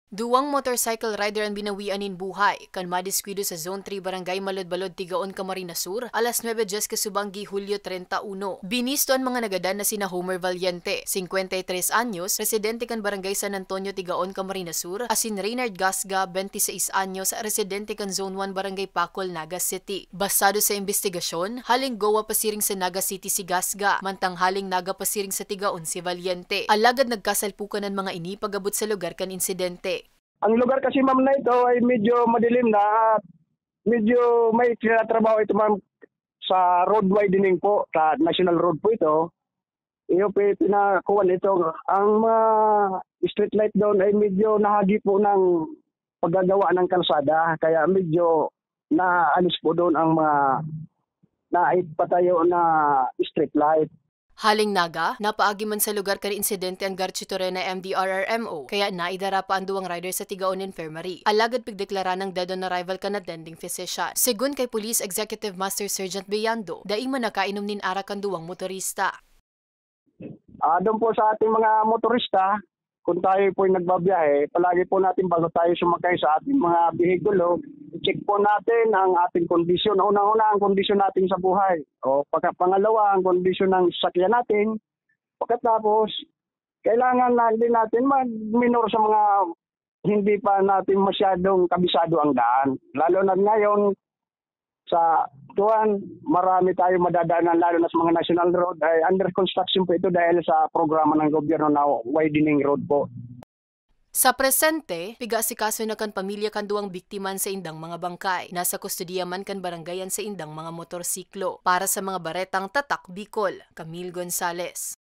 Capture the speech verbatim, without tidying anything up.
Duwang motorcycle rider an binawian nin buhay kan madiskuido sa Zone three, Barangay Malodbalod, Tigaon, Camarines Sur, alas nuebe dyes kasubanggi, Hulyo treinta y uno. Binisto an mga nagadan na sina Homer Valiente, singkwenta y tres anyos, residente kan Barangay San Antonio, Tigaon, Camarines Sur, asin Reynard Gasga, bente seis anyos, residente kan Zone one, Barangay Pacol, Naga City. Basado sa imbestigasyon, haling Goa pasiring sa Naga City si Gasga, mantang haling Naga pasiring sa Tigaon si Valiente. Alagad nagkasalpukan an mga ini pag-abot sa lugar kan insidente. Ang lugar kasi, ma'am, na ito ay medyo madilim na at medyo may tinatrabaho ito, ma'am, sa road widening po, sa National Road po ito. Iyo po, pinakuwan ito. Ang mga street light doon ay medyo nahagi po ng paggagawa ng kalsada, kaya medyo naalis po doon ang mga naipatayo na street light. Haling Naga, napaagi man sa lugar kan insidente ang Garchitorena M D R R M O, kaya naidara pa an duwang rider sa Tigaon Infirmary. Alagad pigdeklara nang dead on arrival kan attending physician. Segun kay Police Executive Master Sergeant Beyando, dai man nakainom nin arak an duwang motorista. Ah, doon po sa ating mga motorista, kung tayo po'y nagbabiyahe, palagi po natin bago tayo sumakay sa ating mga behikulo, i-check po natin ang ating kondisyon. Unang-una, ang kondisyon natin sa buhay. O, pagka-, pangalawa, ang kondisyon ng sasakyan natin. Pagkatapos, kailangan na hindi natin mag-minor sa mga hindi pa natin masyadong kabisado ang daan. Lalo na ngayon, sa kuwan, marami tayong madadaanan, lalo na sa mga national road, ay under construction po ito dahil sa programa ng gobyerno na widening road po. Sa presente, pig-aasikaso na kan pamilya kan duwang biktima an saindang mga bangkay. Nasa kustodiya man kan barangay an saindang mga motorsiklo. Para sa mga baretang Tatak Bicol, Camille Gonzalez.